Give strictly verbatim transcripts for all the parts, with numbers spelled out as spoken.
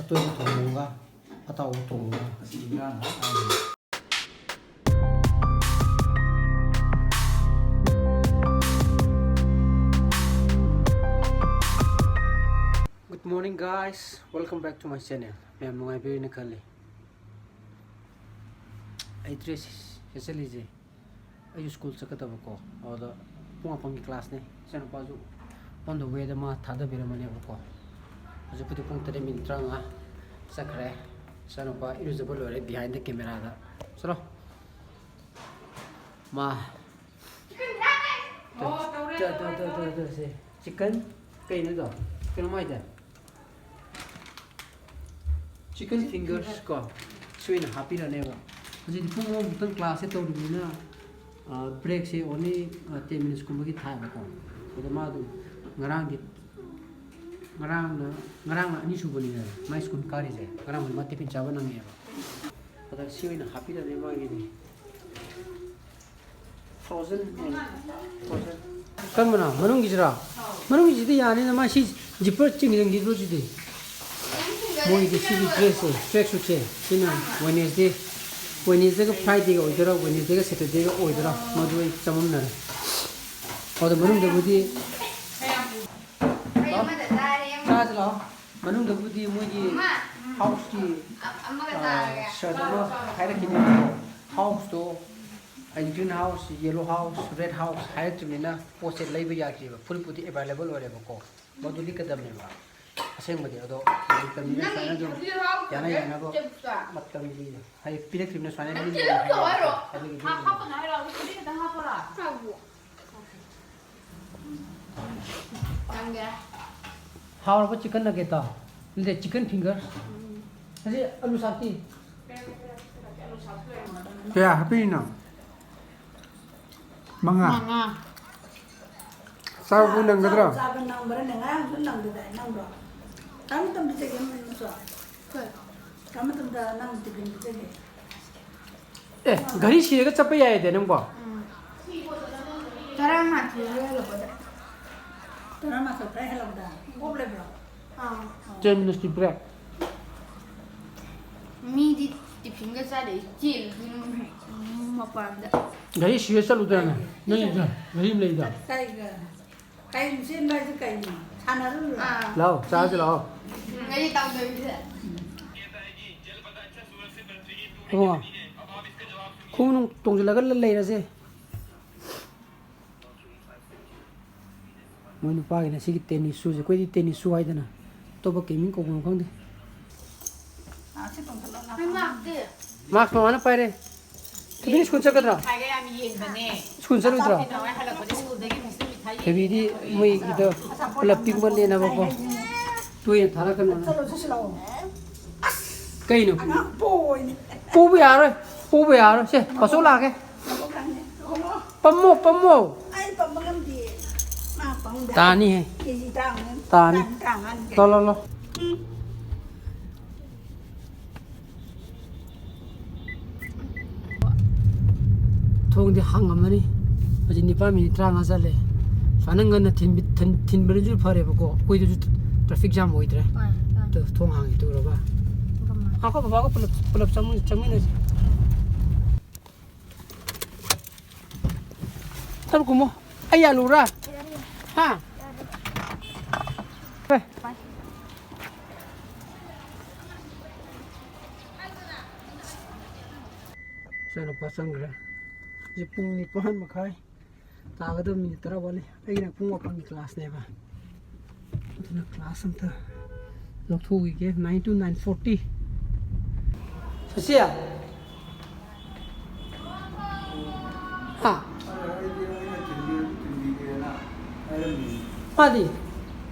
ꯑꯇꯣꯏꯕ ꯊꯣꯡꯕꯒ ꯑꯇꯥꯎꯕ ꯊꯣꯡꯕꯒ꯫ ꯑꯁꯤ ꯏꯟꯖꯥꯡ half-, Good morning guys, welcome back to my channel. ꯃꯌꯥꯝ ꯅꯨꯡꯉꯥꯏꯕꯤꯔꯤꯅ ꯈꯜꯂꯤ꯫ ꯑꯩ ꯗ꯭ꯔꯦꯁ ꯁꯦꯠꯆꯜꯂꯤꯁꯦ, ꯑꯩꯁꯨ ꯁ꯭ꯀꯨꯜ ꯆꯠꯀꯗꯕꯀꯣ, ꯑꯗꯨꯗ ꯄꯨꯡ ꯃꯥꯄꯟꯒꯤ ꯀ꯭ꯂꯥꯁꯅꯦ꯫ ꯏꯆꯥꯅꯨꯄꯥꯁꯨ on the way ꯗ ꯃꯥ ꯊꯥꯗꯕꯤꯔꯝꯃꯅꯦꯕꯀꯣ꯫ ꯍꯧꯖꯤꯛꯄꯨꯗꯤ ꯄꯨꯡ ꯇꯔꯦꯠ ꯃꯤꯅꯤꯠ ꯇꯔꯥꯃꯉꯥ ꯆꯠꯈ꯭ꯔꯦ꯫ ꯏꯆꯥꯅꯨꯄꯥ ꯏꯔꯨꯖꯕ ꯂꯣꯏꯔꯦ, behind the camera ꯗ꯫ ꯆꯠꯂꯣ꯫ ꯃꯥ꯫ ꯑꯣ, ꯇꯧꯔꯦ, ꯇ-, ꯇ-, ꯇꯧꯔꯦ, ꯇ-, ꯇꯧꯔꯦ꯫ ꯇ-, ꯇ-, ꯁꯦ꯫ ꯆꯤꯛꯀꯟ ꯀꯩꯅꯣꯗꯣ? ꯀꯩꯅꯣꯝ ꯍꯥꯏꯗꯥꯏ? ꯆꯤꯛꯀꯟ ꯐꯤꯡꯒꯔꯁ ꯀꯣ, ꯁꯤ ꯑꯣꯏꯅ ꯍꯥꯞꯄꯤꯔꯅꯦꯕ꯫ ꯍꯧꯖꯤꯛꯇꯤ ꯄꯨꯡ ꯑꯃꯃꯨꯛꯇꯪ ꯀ꯭ꯂꯥꯁꯁꯦ ꯇꯧꯔꯤꯕꯅꯤꯅ, ꯑ, ꯕ꯭ꯔꯦꯛꯁꯦ only, ꯑ, ten ꯃꯤꯅꯤꯠꯁꯀꯨꯝꯕꯒꯤ ꯊꯥꯏꯕꯀꯣ꯫ ꯑꯗꯣ ꯃꯥꯗꯣ ꯉꯔꯥꯡꯗꯤ, ꯉꯔꯥꯡꯅ, ꯉꯔꯥꯡꯅ ꯑꯅꯤꯁꯨꯕꯅꯤꯅ ꯃꯥꯏ ꯁ꯭ꯀꯨꯜ ꯀꯥꯔꯤꯁꯦ꯫ ꯉꯔꯥꯡ ꯃꯥ ꯇꯤꯐꯤꯟ ꯆꯥꯕ ꯅꯪꯉꯦꯕ꯫ ꯑꯗ ꯁꯤ ꯑꯣꯏꯅ ꯍꯥꯞꯄꯤꯔꯅꯤ ꯃꯥꯒꯤꯗꯤ꯫ Frozen and frozen. ꯀꯔꯝꯕꯅꯣ? ꯃꯅꯨꯡꯒꯤꯁꯤꯔꯣ? ꯃꯅꯨꯡꯒꯤꯁꯤꯗꯤ ꯌꯥꯅꯤꯅ, ꯃꯥ ꯁꯤ zipper ꯆꯤꯡꯁꯤꯟꯈꯤꯗ꯭ꯔꯣ ꯁꯤꯗꯤ? ꯃꯣꯏꯒꯤ ꯁꯤꯒꯤ ꯗ꯭ꯔꯦꯁꯁꯦ, track suit ꯁꯦ, ꯁꯤꯅ Wednesday, Wednesday ꯒ Friday ꯒ ꯑꯣꯏꯗꯣꯏꯔꯥ, Wednesday ꯒ Saturday ꯒ ꯑꯣꯏꯗꯣꯏꯔꯥ? ꯃꯗꯨ ꯑꯩ ꯆꯃꯝꯅꯔꯦ꯫ ꯑꯗꯣ ꯃꯅꯨꯡꯗꯕꯨꯗꯤ ꯆꯥꯁꯤ ꯂꯥꯛꯑꯣ꯫ ꯃꯅꯨꯡꯗꯕꯨꯗꯤ ꯃꯣꯏꯒꯤ house ꯀꯤ, ꯑ, shirt ꯑꯃ ꯍꯥꯏꯔꯛꯈꯤꯅꯦ꯫ House ꯇꯣ ꯑꯩ green house, yellow house, red house ꯍꯥꯏꯔꯛꯇ꯭ꯔꯤꯕꯅꯤꯅ ꯄꯣꯠꯁꯦ ꯂꯩꯕ ꯌꯥꯗ꯭ꯔꯤꯕ꯫ ꯐꯨꯔꯤꯠꯄꯨꯗꯤ available ꯑꯣꯏꯔꯦꯕꯀꯣ꯫ ꯃꯗꯨ ꯂꯤꯠꯀꯗꯕꯅꯦꯕ ꯑꯁꯦꯡꯕꯗꯤ꯫ ꯑꯗꯣ ꯂꯩꯇꯕꯅꯤꯅ ꯁꯨꯃꯥꯏꯅ ꯑꯗꯨꯝ ꯌꯥꯅ ꯌꯥꯅꯕ ꯃꯇꯝꯒꯤ ꯍꯥꯏꯗꯤ ꯄꯤꯔꯛꯇ꯭ꯔꯤꯕꯅꯤꯅ ꯁꯨꯃꯥꯏꯅ ꯂꯤꯠꯂꯦ꯫ ꯑꯗꯨꯒꯤ ꯂꯤꯠꯂꯤꯅꯦ꯫ ꯍꯥꯎꯔꯕ chicken nugget ꯇꯣ? ꯅꯠꯇꯦ, chicken finger꯫ ꯑꯁꯤ ꯑꯂꯨ ꯁꯥꯛꯇꯤ? ꯀꯌꯥ ꯍꯥꯞꯄꯤꯔꯤꯅꯣ? ꯃꯉꯥ꯫ ꯃꯉꯥ꯫ ꯆꯥꯕꯕꯨ ꯅꯪꯒꯗ꯭ꯔꯣ? ꯆꯥꯕ ꯅꯪꯕ꯭ꯔꯥꯅꯦ? ꯉꯔꯥꯡꯁꯨ ꯅꯪꯗꯗꯥꯏ, ꯅꯪꯕ꯭ꯔꯣ? ꯀꯔꯝꯕ ꯃꯇꯝꯗ ꯆꯠꯀꯦ ꯅꯪꯁꯨ? ꯀꯔꯝꯕ ꯃꯇꯝꯗ ꯅꯪ tiffin ꯄꯤꯖꯒꯦ? ꯑꯦ, ꯘꯔꯤ ꯁꯤꯔꯒ ꯆꯠꯄ ꯌꯥꯏꯗ ꯅꯪꯕꯣ꯫ ꯎꯝ꯫ ꯇꯔꯥꯃꯥꯊꯣꯏ ꯍꯦꯜꯂꯛꯄꯗ꯫ ꯇꯔꯥꯃꯥꯊꯣꯏ ꯈꯔ ꯍꯦꯜꯂꯛꯄꯗ꯫ ꯑꯣꯞ ꯂꯩꯕ꯭ꯔꯣ? ꯑꯥ꯫ Ten minutes ꯀꯤ break꯫ ꯃꯤꯗꯤ ꯇꯤꯐꯤꯟꯒ ꯆꯥꯗꯦ, ꯆꯦꯜꯂꯤꯗꯨꯅ ꯃꯄꯥꯟꯗ꯫ ꯒꯥꯔꯤ ꯁꯤꯔ ꯆꯠꯂꯨꯗ꯭ꯔꯅꯦ? ꯅꯣꯏꯗ ꯒꯥꯔꯤ ꯑꯃ ꯂꯩꯗ꯫ ꯀꯩꯒ? ꯀꯩ ꯆꯦꯟꯕ ꯍꯥꯏꯁꯦ ꯀꯩꯅꯣ? ꯁꯥꯟꯅꯔꯨꯔꯣ? ꯑꯥ꯫ ꯂꯥꯛꯑꯣ, ꯆꯥꯁꯤ ꯂꯥꯛꯑꯣ꯫ ꯒꯥꯔꯤ ꯇꯧꯗꯕꯤꯗ꯫ ꯏꯕꯨꯡꯉꯣ, ꯈꯣꯡꯎꯞ ꯅꯨꯡ ꯇꯣꯡꯁꯤꯜꯂꯒ ꯂꯩꯔꯁꯦ꯫ ꯃꯣꯏ ꯅꯨꯄꯥꯒꯤꯅ ꯁꯤꯒꯤ tennis shoeꯁꯦ, ꯑꯩꯈꯣꯏꯗꯤ tennis shoe ꯍꯥꯏꯗꯅ, ꯑꯇꯣꯞꯄ ꯀꯩ ꯃꯤꯡ ꯀꯧꯕꯅꯣ ꯈꯪꯗꯦ꯫ Mask ꯃꯃꯥꯅ ꯄꯥꯏꯔꯦ꯫ ꯊꯣꯏꯕꯤꯗꯤ ꯁ꯭ꯀꯨꯜ ꯆꯠꯀꯗ꯭ꯔꯥ? ꯁ꯭ꯀꯨꯜ ꯆꯠꯂꯣꯏꯗ꯭ꯔꯥ? ꯊꯣꯏꯕꯤꯗꯤ ꯃꯣꯏꯒꯤꯗꯣ ꯄꯨꯂꯞ ꯄꯤꯛꯃꯜꯂꯦꯅꯕꯀꯣ꯫ ꯇꯣꯏꯅ ꯊꯥꯔꯛꯀꯅꯨ꯫ ꯀꯩꯅꯣ? ꯄꯨꯕ ꯌꯥꯔꯣꯏ꯫ ꯄꯨꯕ ꯌꯥꯔꯣꯏ꯫ ꯁꯦ, ꯄꯥꯁꯣ ꯂꯥꯛꯑꯒꯦ꯫ ꯄꯝꯃꯣ, ꯄꯝꯃꯣ꯫ ꯑꯩ ꯄꯝꯕ ꯉꯝꯗꯦ꯫ ꯃꯥ ꯄꯝꯗꯦ꯫ ꯇꯥꯅꯤꯍꯦ꯫ ꯀꯦꯖꯤ ꯇꯔꯥꯃꯉꯥ꯫ ꯇꯥꯅꯤ꯫ ꯇꯔꯥꯃꯉꯥ꯫ ꯂꯣ, ꯂꯣ, ꯂꯣ꯫ ꯊꯣꯡꯗꯤ ꯍꯥꯡꯉꯝꯃꯅꯤ꯫ ꯍꯧꯖꯤꯛ ꯅꯤꯄꯥꯜ ꯃꯤꯅꯤꯠ ꯇꯔꯥꯃꯉꯥ ꯆꯠꯂꯦ꯫ ꯁꯨꯃꯥꯏꯅ ꯉꯟꯅ ꯊꯤꯟꯕꯤ-, ꯊꯤꯟ-, ꯊꯤꯟꯕꯅꯁꯨ ꯐꯔꯦꯕꯀꯣ, ꯑꯩꯈꯣꯏꯗꯁꯨ traffic jam ꯑꯣꯏꯗ꯭ꯔꯦ꯫ ꯍꯣꯏ, ꯍꯣꯏ꯫ ꯑꯗꯨ ꯊꯣꯡ ꯍꯥꯡꯉꯦ, ꯇꯨꯔꯕ? ꯉꯝꯃꯣꯏ꯫ ꯉꯥꯏꯈꯣ, ꯕꯕꯥꯒ ꯄꯨꯂꯞ, ꯄꯨꯂꯞ ꯆꯪꯃꯤꯟ-, ꯆꯪꯃꯤꯟꯅꯁꯤ꯫ ꯇꯔꯨꯛ ꯀꯨꯝꯃꯣ꯫ ꯑꯩ ꯌꯥꯜꯂꯨꯔꯥ? ꯍꯥ? ꯍꯦ꯫ ꯏꯆꯥꯅꯨꯄꯥ ꯆꯪꯈ꯭ꯔꯦ꯫ ꯍꯧꯖꯤꯛ ꯄꯨꯡ ꯅꯤꯄꯥꯟ ꯃꯈꯥꯏ ꯇꯥꯒꯗꯕ, ꯃꯤꯅꯤꯠ ꯇꯔꯥ ꯋꯥꯠꯂꯤ꯫ ꯑꯩꯅ ꯄꯨꯡ ꯃꯥꯄꯟꯒꯤ classꯅꯦꯕ꯫ ꯑꯗꯨꯅ class ꯑꯝꯇ ꯂꯧꯊꯣꯛꯈꯤꯒꯦ, nine to nine forty꯫ ꯁꯣꯁꯤꯌꯥ? ꯍꯥ? ꯃꯥꯗꯤ?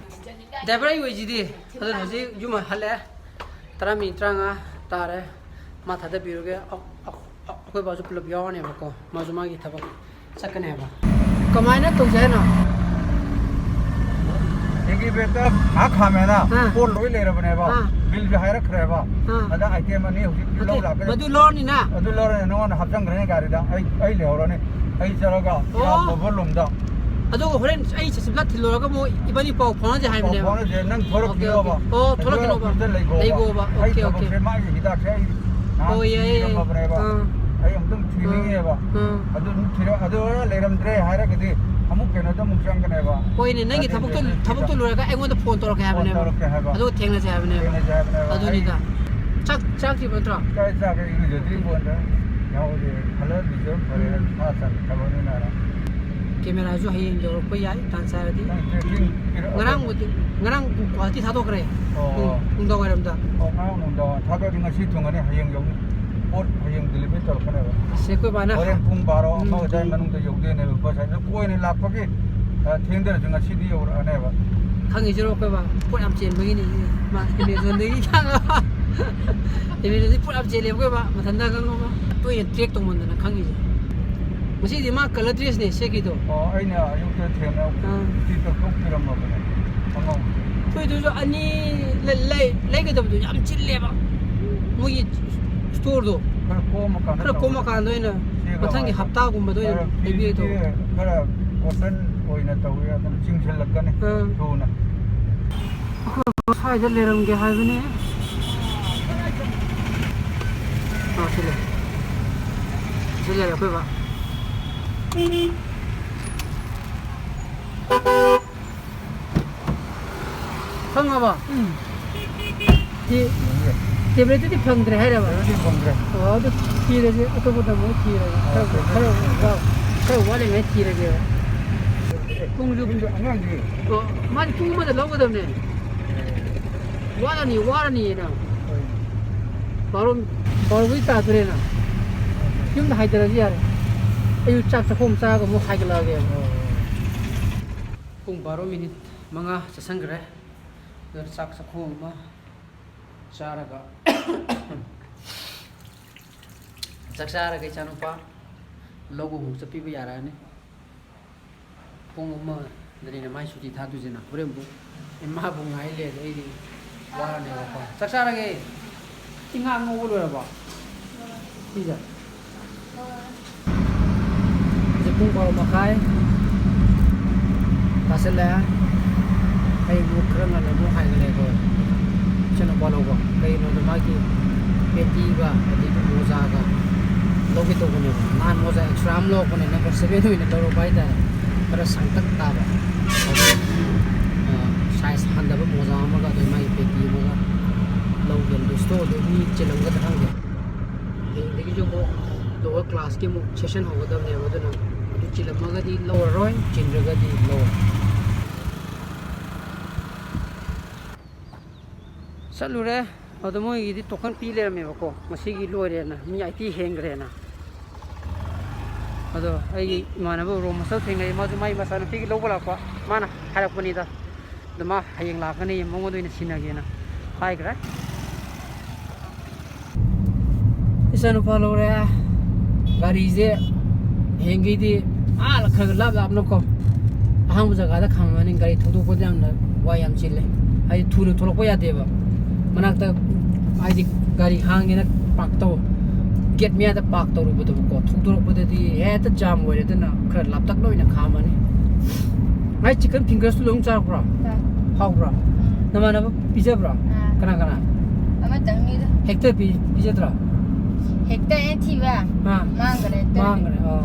Driver ꯑꯩ ꯑꯣꯏꯁꯤꯗꯤ꯫ ꯑꯗꯨꯅ ꯍꯧꯖꯤꯛ ꯌꯨꯝ ꯍꯜꯂꯛꯑꯦ꯫ ꯇꯔꯥ ꯃꯤꯅꯤꯠ ꯇꯔꯥꯃꯉꯥ ꯇꯥꯔꯦ꯫ ꯃꯥ ꯊꯥꯗꯕꯤꯔꯨꯒꯦ꯫ ꯑ-, ꯑ-, ꯑꯩꯈꯣꯏ ꯕꯥꯁꯨ ꯄꯨꯂꯞ ꯌꯥꯎꯔꯅꯦꯕꯀꯣ, ꯃꯥꯁꯨ ꯃꯥꯒꯤ ꯊꯕꯛ ꯆꯠꯀꯅꯦꯕ꯫ ꯀꯃꯥꯏꯅ ꯇꯧꯁꯦ ꯍꯥꯏꯅꯣ? Incubator ꯉꯥꯏꯍꯥꯛ ꯈꯥꯝꯃꯦꯅ ꯑꯥ꯫ ꯄꯣꯠ ꯂꯣꯏ ꯂꯩꯔꯕꯅꯦꯕ꯫ ꯑꯥ꯫ Billꯁꯨ ꯍꯥꯏꯔꯛꯈ꯭ꯔꯦꯕ꯫ ꯑꯥ꯫ ꯑꯗ item ꯑꯅꯤ ꯍꯧꯖꯤꯛ ꯂꯧ ꯑꯣꯀꯦ, ꯂꯥꯛꯀꯅꯤ꯫ ꯃꯗꯨ ꯂꯧꯔꯅꯤꯅ? ꯑꯗꯨ ꯂꯧꯔꯅꯤ, ꯅꯉꯣꯟꯗ ꯍꯥꯞꯆꯟꯈ꯭ꯔꯅꯤ ꯒꯥꯔꯤꯗ꯫ ꯑꯩ, ꯑꯩ ꯂꯩꯍꯧꯔꯅꯤ꯫ ꯑꯩ ꯆꯠꯂꯒ ꯑꯣ꯫ ꯕꯕꯜ ꯔꯨꯝꯗ꯫ ꯑꯗꯨꯒ ꯍꯣꯔꯦꯟ ꯑꯩ ꯆꯠꯁꯤꯟꯂ ꯊꯤꯜꯂꯨꯔꯒ ꯑꯃꯨꯛ ꯏꯕꯥꯅꯤ ꯄꯥꯎ ꯐꯥꯎꯅꯁꯦ ꯍꯥꯏꯕꯅꯦꯕ꯫ ꯐꯥꯎꯅꯁꯦ, ꯅꯪ ꯊꯣꯔꯛꯈꯤꯅꯣꯕ꯫ Okay, okay. ꯑꯣ, ꯊꯣꯔꯛꯈꯤꯅꯣꯕ꯫ ꯁꯤꯗ ꯂꯩꯈꯣꯕ꯫ ꯑꯣꯀꯦ, ꯑꯩ ꯑꯣꯀꯦ꯫ ꯊꯕꯛꯁꯦ, ꯃꯥꯒꯤ ꯍꯤꯗꯥꯛꯁꯦ ꯑꯩ ꯅꯍꯥꯟ ꯑꯣ, ꯌꯥꯏꯌꯦ, ꯌꯥꯏꯌꯦ꯫ ꯄꯤꯔꯝꯃꯕꯅꯦꯕ꯫ ꯑꯥ꯫ ꯑꯩ ꯑꯃꯨꯛꯇꯪ ꯊꯤꯅꯤꯡꯉꯦꯕ꯫ ꯑꯥ꯫ ꯑꯗꯨ ꯑꯗꯨꯝ ꯊꯤꯔ-, ꯑꯗꯨ ꯂꯩꯔꯝꯗ꯭ꯔꯦ ꯍꯥꯏꯔꯒꯗꯤ ꯑꯃꯨꯛ ꯀꯩꯅꯣꯗ ꯑꯃꯨꯛ ꯆꯪꯒꯅꯦꯕ꯫ ꯍꯣꯏꯅꯦ, ꯅꯪꯒꯤ ꯊꯕꯛꯇꯣ, ꯊꯕꯛꯇꯣ ꯂꯣꯏꯔꯒ ꯑꯩꯉꯣꯟꯗ ꯐꯣꯟ ꯇꯧꯔꯛꯀꯦ ꯍꯥꯏꯕꯅꯦꯕ꯫ ꯐꯣꯟ ꯇꯧꯔꯛꯀꯦ ꯍꯥꯏꯕ꯫ ꯑꯗꯨꯒ ꯊꯦꯡꯅꯁꯦ ꯍꯥꯏꯕꯅꯦꯕ꯫ ꯊꯦꯡꯅꯁꯦ ꯍꯥꯏꯕꯅꯦꯕ꯫ ꯑꯗꯨꯅꯤꯗ꯫ ꯑꯩ ꯆꯥꯛ, ꯆꯥꯛ ꯆꯥꯗ꯭ꯔꯤꯕ ꯅꯠꯇ꯭ꯔꯣ? ꯆꯥꯛ ꯆꯥꯒꯦ, ꯏꯔꯨꯖꯗ꯭ꯔꯤ ꯐꯣꯟꯗ꯫ ꯌꯥꯎꯔꯦ, ꯈꯜꯂ ꯂꯨꯖꯕ ꯐꯔꯦ, ꯎꯝ꯫ ꯁꯥ ꯁꯟ ꯊꯕꯛꯅꯤꯅ꯫ ꯀꯦꯃꯦꯔꯥꯁꯨ ꯍꯌꯦꯡ ꯌꯧꯔꯛꯄ ꯌꯥꯏ, ꯇꯥꯟ ꯆꯥꯔꯗꯤ꯫ ꯅꯪ tracking ꯄꯤꯔꯛꯑꯣ꯫ ꯉꯔꯥꯡꯕꯨꯗꯤ, ꯉꯔꯥꯡ ꯒꯨꯍꯥꯇꯤ ꯊꯥꯗꯣꯛꯈ꯭ꯔꯦ꯫ ꯑꯣ꯫ ꯎꯝ, ꯅꯨꯡꯗꯥꯡ ꯋꯥꯏꯔꯝꯗ꯫ ꯑꯣ, ꯉꯔꯥꯡ ꯅꯨꯡꯗꯥꯡ ꯋꯥꯏꯔꯝ ꯊꯥꯗꯣꯛꯑꯗꯤ ꯉꯁꯤ ꯊꯨꯡꯉꯅꯤ, ꯍꯌꯦꯡ ꯌꯧꯅꯤ꯫ ꯄꯣꯠ ꯍꯌꯦꯡ delivery ꯇꯧꯔꯛꯀꯅꯦꯕ꯫ ꯑꯁ, ꯑꯩꯈꯣꯏ ꯕꯥꯅ ꯍꯣꯔꯦꯟ ꯄꯨꯡ ꯕꯥꯔꯣ, ꯎꯝ, ꯑꯃ ꯑꯗꯨꯋꯥꯏ ꯎꯝ꯫ ꯃꯅꯨꯡꯗ ꯌꯧꯗꯣꯏꯅꯦꯕ꯫ ꯉꯁꯥꯏ ꯀꯣꯏꯅ ꯂꯥꯛꯄꯒꯤ, ꯑ, ꯊꯦꯡꯗꯔꯁꯨ ꯉꯁꯤꯗꯤ ꯌꯧꯔꯛꯑꯅꯦꯕ꯫ ꯈꯪꯉꯤꯁꯤꯔꯣ ꯑꯩꯈꯣꯏ ꯕꯥ? ꯄꯣꯠ ꯌꯥꯝ ꯆꯦꯟꯕꯒꯤꯅꯤ꯫ ꯃꯥ Amazonꯗꯒꯤ ꯈꯪꯉꯕ? Amazonꯗꯒꯤ ꯄꯣꯠ ꯌꯥꯝ ꯆꯦꯜꯂꯦꯕ ꯑꯩꯈꯣꯏ ꯕꯥ꯫ ꯃꯊꯟꯇ ꯈꯪꯉꯕ? ꯇꯣꯏꯅ track ꯇꯧꯃꯟꯗꯅ ꯈꯪꯉꯤꯁꯦ꯫ ꯉꯁꯤꯗꯤ ꯃꯥ colour dressꯅꯦ ꯁꯦꯠꯈꯤꯗꯣ꯫ ꯑꯣ, ꯑꯩꯅ ꯑꯌꯨꯛꯇ ꯊꯦꯡꯅ ꯑꯥ꯫ ꯐꯤ ꯇꯧꯊꯣꯛꯄꯤꯔꯝꯃꯕꯅꯦ꯫ ꯑꯉꯧꯕ꯫ ꯑꯩꯈꯣꯏꯗꯨꯁꯨ ꯑꯅꯤ ꯂꯩ-, ꯂꯩ-, ꯂꯩꯒꯗꯕꯗꯣ ꯌꯥꯝ ꯆꯤꯜꯂꯦꯕ꯫ ꯃꯣꯏꯒꯤ storeꯗꯣ꯫ ꯈꯔ ꯀꯣꯝꯃꯀꯥꯟꯗ ꯈꯔ ꯇꯧꯔꯁꯤ꯫ ꯀꯣꯝꯃꯀꯥꯟꯗ ꯑꯣꯏꯅ ꯆꯦꯒ ꯃꯊꯪꯒꯤ ꯍꯥꯏꯔꯣ꯫ ꯍꯞꯇꯥꯒꯨꯝꯕꯗ ꯑꯣꯏꯅ ꯈꯔ ꯂꯩꯕꯤꯒꯦ ꯐꯤꯁꯦ ꯇꯧꯕ꯫ ꯈꯔ cotton ꯑꯣꯏꯅ ꯇꯧꯋꯦ, ꯑꯗꯨꯝ ꯆꯤꯡꯁꯤꯜꯂꯛꯀꯅꯤ ꯑꯥ꯫ ꯊꯨꯅ꯫ ꯑꯩꯈꯣꯏ ꯁ꯭ꯋꯥꯏꯗ ꯂꯩꯔꯝꯒꯦ ꯍꯥꯏꯕꯅꯦ꯫ ꯑꯥ, ꯁꯤ ꯂꯩ꯫ ꯁꯤ ꯂꯩꯔꯦ ꯑꯩꯈꯣꯏ ꯕꯥ꯫ ꯐꯪꯉꯕꯣ? ꯎꯝ꯫ ꯁꯤ tabletꯇꯨꯗꯤ ꯐꯪꯗ꯭ꯔꯦ ꯍꯥꯏꯔꯕ? Tabletꯇꯤ ꯐꯪꯗ꯭ꯔꯦ꯫ ꯑꯣ, ꯑꯗꯨ ꯊꯤꯔꯁꯦ, ꯑꯇꯣꯞꯄꯗ ꯑꯃꯨꯛ ꯊꯤꯔꯒꯦ꯫ ꯑꯣ, ꯈꯔ, tablet ꯈꯔ ꯐꯪꯗ꯭ꯔꯦ꯫ ꯋꯥ-, ꯈꯔ ꯋꯥꯠꯂꯤꯉꯩ ꯊꯤꯔꯒꯦꯕ꯫ ꯄꯨꯡꯁꯨ, ꯑꯉꯥꯡꯗꯤ? ꯑꯣ, ꯃꯥꯗꯤ ꯄꯨꯡ ꯑꯃꯗ ꯂꯧꯒꯗꯕꯅꯦ꯫ ꯋꯥꯔꯅꯤ, ꯋꯥꯔꯅꯤꯅ꯫ ꯍꯣꯏ꯫ ꯕꯥꯔꯣ, ꯕꯥꯔꯣꯕꯨꯗꯤ ꯇꯥꯗꯣꯔꯦꯅ꯫ ꯌꯨꯝꯗ ꯍꯥꯏꯗꯔꯁꯨ ꯌꯥꯔꯦ꯫ ꯑꯌꯨꯛ ꯆꯥꯛ ꯆꯥꯛꯈꯣꯝ ꯆꯥꯔꯒ ꯑꯃꯨꯛ ꯍꯥꯏꯒꯠꯂꯛꯑꯒꯦꯕ꯫ ꯑꯣ꯫ ꯄꯨꯡ ꯕꯥꯔꯣ minute ꯃꯉꯥ ꯆꯠꯁꯟꯈ꯭ꯔꯦ꯫ ꯑꯗꯨꯅ ꯆꯥꯛ ꯆꯥꯛꯈꯣꯝ ꯑꯃ ꯆꯥꯔꯒ, ꯆꯥꯛ ꯆꯥꯔꯒ ꯏꯆꯥꯅꯨꯄꯥ ꯂꯧꯕ ꯑꯃꯨꯛ ꯆꯠꯄꯤꯕ ꯌꯥꯔꯛꯑꯅꯤ꯫ ꯄꯨꯡ ꯑꯃꯗꯅꯤꯅ ꯃꯥꯏ ꯁꯨꯇꯤ ꯊꯥꯗꯣꯏꯁꯤꯅ꯫ ꯍꯣꯔꯦꯟꯕꯨ ꯏꯃꯥꯕꯨ ꯉꯥꯏ ꯂꯩꯔꯗꯤ ꯑꯩꯗꯤ ꯋꯥꯔꯅꯦꯕꯀꯣ꯫ ꯆꯥꯛ ꯆꯥꯔꯒꯦ꯫ ꯁꯤ ꯉꯥ ꯉꯧꯕ ꯂꯣꯏꯔꯕꯣ? ꯁꯤꯁꯦ? ꯍꯧꯖꯤꯛ ꯄꯨꯡ ꯕꯥꯔꯣ ꯃꯈꯥꯏ꯫ ꯇꯥꯁꯜꯂꯦ꯫ ꯑꯩ ꯑꯃꯨꯛ ꯈꯔ ꯉꯟꯅ ꯑꯃꯨꯛ ꯍꯥꯏꯒꯠꯂꯦꯀꯣ꯫ ꯏꯆꯟꯅꯨꯄꯥ ꯂꯧꯕ꯫ ꯀꯩꯅꯣꯗ ꯃꯥꯒꯤ ꯄꯦꯇꯤꯒ ꯑꯗꯒꯤ ꯃꯣꯖꯥꯒ ꯂꯧꯒꯦ ꯇꯧꯕꯅꯦꯕ꯫ ꯅꯍꯥꯟ ꯃꯣꯖꯥ ꯑꯦꯛꯁꯇ꯭ꯔꯥ ꯑꯃ ꯂꯧꯔꯛꯄꯅꯦ, ꯅꯝꯕꯔ ꯁꯚꯦꯟ ꯑꯣꯏꯅ ꯂꯧꯔꯛꯄ ꯍꯥꯏꯇꯥꯔꯦ꯫ ꯈꯔ ꯁꯥꯡꯇꯛ ꯇꯥꯕ꯫ ꯑꯗꯣ, ꯑ, ꯁꯥꯏꯖ ꯍꯟꯗꯕ ꯃꯣꯖꯥ ꯑꯃꯒ ꯑꯗꯩ ꯃꯥꯒꯤ ꯄꯦꯇꯤ ꯑꯃꯒ ꯂꯧꯒꯦ꯫ ꯑꯗꯣ ꯁ꯭ꯇꯣꯔꯗꯣ ꯃꯤ ꯆꯤꯜꯂꯝꯒꯗ꯭ꯔꯥ ꯈꯪꯗꯦ꯫ ꯍꯌꯦꯡꯗꯒꯤꯁꯨ ꯑꯃꯨꯛ ꯂꯣꯋꯔ ꯀ꯭ꯂꯥꯁꯀꯤ ꯑꯃꯨꯛ ꯁꯦꯁꯟ ꯍꯧꯒꯗꯕꯅꯦꯕ, ꯑꯗꯨꯅ ꯑꯗꯨ ꯆꯤꯜꯂꯝꯃꯒꯗꯤ ꯂꯧꯔꯔꯣꯏ, ꯆꯤꯟꯗ꯭ꯔꯒꯗꯤ ꯂꯧꯔꯦ꯫ ꯆꯠꯂꯨꯔꯦ꯫ ꯑꯗꯣ ꯃꯣꯏꯒꯤꯗꯤ ꯇꯣꯀꯟ ꯄꯤ ꯂꯩꯔꯝꯃꯦꯕꯀꯣ, ꯉꯁꯤꯒꯤ ꯂꯣꯏꯔꯦꯅ, ꯃꯤ ꯑꯥꯏꯇꯤ ꯍꯦꯟꯈ꯭ꯔꯦꯅ꯫ ꯑꯗꯣ ꯑꯩꯒꯤ ꯏꯃꯥꯟꯅꯕ ꯔꯣꯝ ꯃꯁꯜ ꯊꯦꯡꯅꯩ, ꯃꯥꯁꯨ ꯃꯥꯏ ꯃꯆꯥꯅꯨꯄꯤꯒꯤ ꯂꯧꯕ ꯂꯥꯛꯄ, ꯃꯥꯅ ꯍꯥꯏꯔꯛꯄꯅꯤꯗ꯫ ꯑꯗꯣ ꯃꯥ ꯍꯌꯦꯡ ꯂꯥꯛꯀꯅꯤ, ꯃꯉꯣꯟꯗ ꯑꯣꯏꯅ ꯁꯤꯟꯅꯒꯦꯅ ꯍꯥꯏꯈ꯭ꯔꯦ꯫ ꯏꯆꯥꯅꯨꯄꯥ ꯂꯧꯔꯦ꯫ ꯒꯥꯔꯤꯁꯦ ꯍꯌꯦꯡꯈꯩꯗꯤ ꯑꯥ ꯈꯔ ꯈꯔ ꯂꯥꯞ ꯂꯥꯞꯅꯀꯣ, ꯑꯍꯥꯡꯕ ꯖꯒꯥꯗ ꯈꯥꯝꯃꯅꯤ꯫ ꯒꯥꯔꯤ ꯊꯧꯗꯣꯛꯄꯗ ꯌꯥꯝꯅ ꯋꯥꯏ ꯌꯥꯝ ꯆꯤꯜꯂꯦ꯫ ꯍꯥꯏꯗꯤ ꯊꯨꯅ ꯊꯣꯛꯂꯛꯄ ꯌꯥꯗꯦꯕ꯫ ꯃꯅꯥꯛꯇ ꯍꯥꯏꯗꯤ ꯒꯥꯔꯤ ꯍꯥꯡꯉꯦꯅ ꯄꯥꯔꯛ ꯇꯧ, ꯒꯦꯠ ꯃꯌꯥꯗ ꯄꯥꯔꯛ ꯇꯧꯔꯨꯕꯗꯕꯀꯣ, ꯊꯧꯗꯣꯔꯛꯄꯗꯗꯤ ꯍꯦꯛꯇ ꯖꯥꯝ ꯑꯣꯏꯔꯦ꯫ ꯑꯗꯨꯅ ꯈꯔ ꯂꯥꯞꯇꯛꯅ ꯑꯣꯏꯅ ꯈꯥꯝꯃꯅꯤ꯫ ꯉꯥꯏ ꯆꯤꯛꯀꯟ ꯐꯤꯡꯒꯔꯁꯇꯨ ꯂꯣꯏ ꯆꯥꯔꯛꯄ꯭ꯔꯣ? ꯆꯥꯏ꯫ ꯍꯥꯎꯕ꯭ꯔꯣ? ꯎꯝ꯫ ꯅꯃꯥꯟꯅꯕ ꯄꯤꯖꯕ꯭ꯔꯣ? ꯑꯥ꯫ ꯀꯅꯥ ꯀꯅꯥ? ꯑꯃꯇꯪꯅꯤꯗ꯫ ꯍꯦꯛꯇ ꯄꯤ-, ꯄꯤꯖꯗ꯭ꯔꯣ? ꯍꯦꯛꯇ ꯑꯩꯅ ꯊꯤꯕ꯫ ꯑꯥ꯫ ꯃꯥꯡꯈ꯭ꯔꯦ, ꯍꯦꯛꯇ꯫ ꯃꯥꯡꯈ꯭ꯔꯦ, ꯑꯣ꯫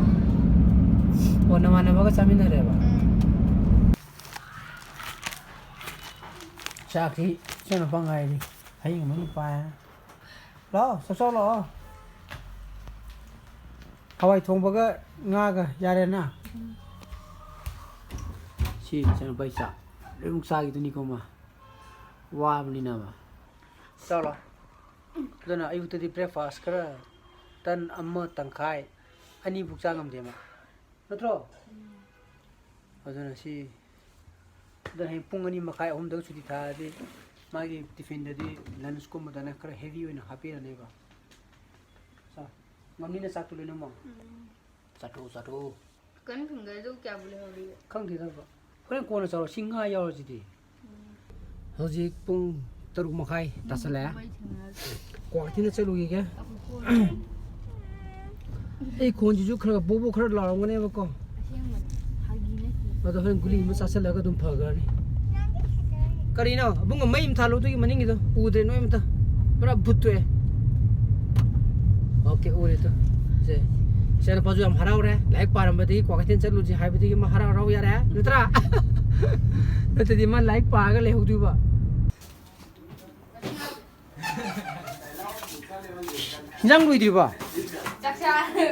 ꯑꯣ, ꯅꯃꯥꯟꯅꯕꯒ ꯆꯥꯃꯤꯟꯅꯔꯦꯕ? ꯎꯝ꯫ ꯆꯥꯛꯁꯤ ꯏꯆꯟꯅꯨꯄꯥ ꯉꯥꯏꯔꯤ꯫ ꯍꯌꯤꯡ ꯑꯃ ꯄꯥꯏ꯫ ꯂꯥꯛꯑꯣ, ꯆꯥꯛ ꯆꯥꯎ ꯂꯥꯛꯑꯣ꯫ ꯍꯋꯥꯏ ꯊꯣꯡꯕꯒ ꯉꯥꯒ ꯌꯥꯔꯦꯅ꯫ ꯁꯤ ꯏꯆꯟꯅꯨꯄꯥꯒꯤ ꯆꯥꯛ ꯂꯣꯏꯃꯛ ꯆꯥꯈꯤꯗꯣꯏꯅꯤꯀꯣ ꯃꯥ꯫ ꯋꯥꯕꯅꯤꯅ ꯃꯥ꯫ ꯆꯥꯎ ꯂꯥꯛꯑꯣ꯫ ꯑꯗꯨꯅ ꯑꯌꯨꯛꯇꯗꯤ breakfast ꯈꯔ ꯇꯟ ꯑꯃ ꯇꯪꯈꯥꯏ, ꯑꯅꯤꯕꯨꯛ ꯆꯥ ꯉꯝꯗꯦ ꯃꯥ꯫ ꯅꯠꯇ꯭ꯔꯣ? ꯑꯗꯨꯅ ꯁꯤ, ꯑꯗꯨꯅ ꯍꯌꯦꯡ ꯄꯨꯡ ꯑꯅꯤ ꯃꯈꯥꯏ, ꯑꯍꯨꯝꯗꯒ ꯁꯨꯇꯤ ꯊꯥꯔꯗꯤ ꯃꯥꯒꯤ ꯇꯤꯐꯤꯟꯗꯗꯤ lunchꯀꯨꯝꯕꯗꯅ ꯈꯔ heavy ꯑꯣꯏꯅ ꯍꯥꯞꯄꯤꯔꯅꯦꯕ꯫ ꯆꯥ, ꯉꯝꯅꯤꯅ ꯆꯥꯛꯇꯨ ꯂꯣꯏꯅꯃꯛ? ꯎꯝ꯫ ꯆꯥꯊꯣꯛꯎ, ꯆꯥꯊꯣꯛꯎ꯫ Chicken fingerꯗꯨ ꯀꯌꯥꯕꯨ ꯂꯩꯍꯧꯔꯤꯒꯦ? ꯈꯪꯗꯦꯗ ꯕꯕꯥ꯫ ꯍꯣꯔꯦꯟ ꯀꯣꯟꯅ ꯆꯥꯔꯣ꯫ ꯁꯤ ꯉꯥ ꯌꯥꯎꯔꯤꯁꯤꯗꯤ꯫ ꯎꯝ꯫ ꯍꯧꯖꯤꯛ ꯄꯨꯡ ꯇꯔꯨꯛ ꯃꯈꯥꯏ ꯇꯥꯁꯜꯂꯛꯑꯦ꯫ ꯃꯩ ꯊꯦꯡꯅꯔꯁꯤ꯫ ꯒꯨꯍꯥꯇꯤꯗ ꯆꯠꯂꯨꯈꯤꯒꯦ꯫ ꯑꯩꯈꯣꯏ ꯀꯣꯟꯅ꯫ ꯑꯩ ꯈꯣꯟꯁꯤꯁꯨ ꯈꯔ ꯕꯣꯕꯣ ꯈꯔ ꯂꯥꯎꯔꯝꯒꯅꯦꯕꯀꯣ꯫ ꯑꯁꯦꯡꯕꯅꯤ꯫ ꯐꯥꯒꯤ ꯅꯠꯇꯦ꯫ ꯑꯗꯣ ꯍꯣꯔꯦꯟ ꯒꯨꯂꯤ ꯑꯃ ꯆꯥꯁꯤꯜꯂꯒ ꯑꯗꯨꯝ ꯐꯈ꯭ꯔꯅꯤ꯫ ꯀꯔꯤꯅꯣ? ꯑꯕꯨꯡꯉꯣ, ꯃꯩ ꯑꯃ ꯊꯥꯜꯂꯣ, ꯑꯗꯨꯒꯤ ꯃꯅꯤꯡꯒꯤꯗꯣ ꯎꯗ꯭ꯔꯦ ꯅꯣꯏ ꯑꯝꯇ꯫ ꯄꯨꯔꯥ ꯚꯨꯠ ꯊꯣꯛꯑꯦ꯫ ꯑꯣꯀꯦ, ꯎꯔꯦ ꯇꯨ꯫ ꯁꯦ, ꯏꯆꯥꯅꯨꯄꯥꯁꯨ ꯌꯥꯝ ꯍꯔꯥꯎꯔꯦ꯫ ꯂꯥꯏꯔꯤꯛ ꯄꯥꯔꯝꯕꯗꯒꯤ ꯀ꯭ꯋꯥꯀꯩꯊꯦꯜ ꯆꯠꯂꯨꯁꯤ ꯍꯥꯏꯕꯗꯒꯤ ꯃꯥ ꯍꯔꯥꯎ ꯍꯔꯥꯎ ꯌꯥꯔꯦ, ꯅꯠꯇ꯭ꯔꯥ? ꯅꯠꯇ꯭ꯔꯗꯤ ꯃꯥ ꯂꯥꯏꯔꯤꯛ ꯄꯥꯔꯒ ꯂꯩꯍꯧꯗꯣꯏꯕ꯫ ꯏꯟꯖꯥꯡ ꯂꯣꯏꯗ꯭ꯔꯤꯕꯣ?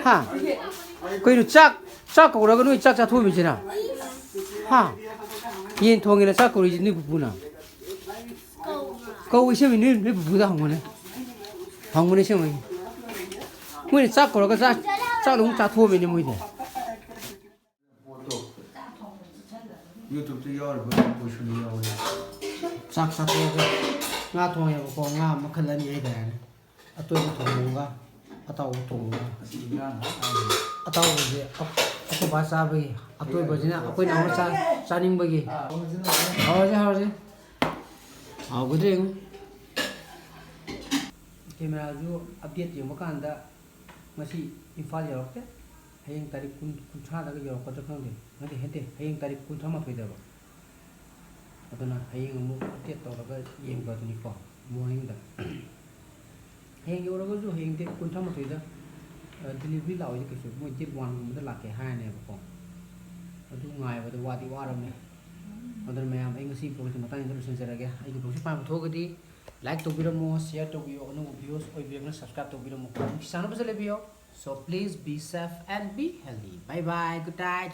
ꯍꯥ? ꯀꯩꯅꯣ, ꯆꯥꯛ, ꯆꯥꯛ ꯀꯧꯔꯒ ꯅꯣꯏ ꯆꯥꯛ ꯆꯥꯊꯣꯛꯑꯝꯃꯤꯁꯤꯅ? ꯍꯥ? ꯌꯦꯟ ꯊꯣꯡꯉꯦꯅ ꯆꯥꯛ ꯀꯧꯔꯤꯁꯤ ꯅꯣꯏ ꯄꯨꯄꯨꯅ? ꯀꯧꯏ, ꯁꯦꯝꯃꯤ ꯅꯣꯏ, ꯅꯣꯏ ꯄꯨꯄꯨꯗ ꯍꯪꯉꯨꯅꯦ꯫ ꯍꯪꯉꯨꯅꯦ, ꯁꯦꯝꯃꯤ꯫ ꯃꯣꯏꯅ ꯆꯥꯛ ꯀꯧꯔꯒ ꯆꯥꯛ, ꯆꯥꯛ ꯑꯗꯨꯝ ꯆꯥꯊꯣꯛꯑꯝꯃꯤꯅꯦ ꯃꯣꯏꯗꯤ꯫ ꯄꯣꯠꯇꯣ YouTube-ꯇ ꯌꯥꯎꯔꯤꯕ ꯄꯣꯠꯁꯨ ꯌꯥꯎꯔꯦ꯫ ꯆꯥꯛ ꯆꯥꯊꯣꯛꯑꯒ ꯉꯥ ꯊꯣꯡꯉꯦꯕꯀꯣ, ꯉꯥ ꯃꯈꯜ ꯑꯅꯤ ꯍꯥꯏꯇꯥꯔꯦꯅꯦ꯫ ꯑꯇꯣꯏꯕ ꯊꯣꯡꯕ ꯑꯃꯒ ꯑꯇꯥꯎꯕ ꯊꯣꯡꯕ ꯑꯃꯒ꯫ ꯑꯁꯤ ꯏꯟꯖꯥꯡ ꯍꯥꯏꯔꯤꯁꯦ꯫ ꯑꯇꯥꯎꯕꯁꯦ ꯑꯩꯈꯣꯏ ꯕꯥ ꯆꯥꯕꯒꯤ, ꯑꯇꯣꯏꯕꯁꯤꯅ ꯑꯩꯈꯣꯏ ꯅꯥꯎꯅ ꯆꯥ-, ꯆꯥꯅꯤꯡꯕꯒꯤ꯫ ꯑꯥ, ꯍꯧꯔꯁꯤ, ꯍꯧꯔꯁꯤ꯫ ꯍꯥꯎꯒꯗ꯭ꯔꯥ ꯌꯦꯡꯉꯨ꯫ ꯀꯦꯃꯦꯔꯥꯁꯨ update ꯌꯦꯡꯕ ꯀꯥꯟꯗ ꯉꯁꯤ ꯏꯝꯐꯥꯜ ꯌꯧꯔꯛꯇꯦ꯫ ꯍꯌꯦꯡ ꯇꯥꯔꯤꯛ ꯀꯨꯟ, ꯀꯨꯟꯊ꯭ꯔꯥꯗꯒ ꯌꯧꯔꯛꯀꯗ꯭ꯔꯥ ꯈꯪꯗꯦ꯫ ꯅꯠꯇꯦ, ꯅꯠꯇꯦ, ꯍꯌꯦꯡ ꯇꯥꯔꯤꯛ ꯀꯨꯟꯊ꯭ꯔꯥ ꯃꯥꯊꯣꯏꯗꯕ꯫ ꯑꯗꯨꯅ ꯍꯌꯦꯡ ꯑꯃꯨꯛ update ꯇꯧꯔꯒ ꯌꯦꯡꯕ ꯑꯗꯨꯅꯤꯀꯣ, morning-ꯗ꯫ ꯍꯌꯦꯡ ꯌꯧꯔꯒꯁꯨ ꯍꯌꯦꯡ date ꯀꯨꯟꯊ꯭ꯔꯥ ꯃꯥꯊꯣꯏꯗ, ꯑ, delivery ꯂꯥꯛꯑꯣꯏꯗꯤ ꯀꯩꯁꯨ, ꯃꯣꯏ date one-ꯒꯨꯝꯕꯗ ꯂꯥꯛꯀꯦ ꯍꯥꯏꯔꯅꯦꯕꯀꯣ꯫ ꯑꯗꯨ ꯉꯥꯏꯕꯗ ꯋꯥꯗꯤ ꯋꯥꯔꯕꯅꯦ꯫ ꯑꯗꯨꯅ ꯃꯌꯥꯝ, ꯑꯩ ꯉꯁꯤ vlog-ꯁꯤ ꯃꯇꯥꯡꯁꯤꯗ ꯂꯣꯏꯁꯤꯟꯖꯔꯒꯦ꯫ ꯑꯩꯒꯤ vlog-ꯁꯤ ꯄꯥꯝꯕ ꯊꯣꯛꯑꯒꯗꯤ like ꯇꯧꯕꯤꯔꯝꯃꯣ, share ꯇꯧꯕꯤꯌꯣ, ꯑꯅꯧꯕ viewers ꯑꯣꯏꯕꯤꯔꯒꯅ subscribe ꯇꯧꯕꯤꯔꯝꯃꯣ꯫ ꯅꯨꯡꯁꯤ ꯆꯥꯟꯅꯕꯁꯨ ꯂꯩꯕꯤꯌꯣ꯫ So please be safe and be healthy. Bye bye. Good night.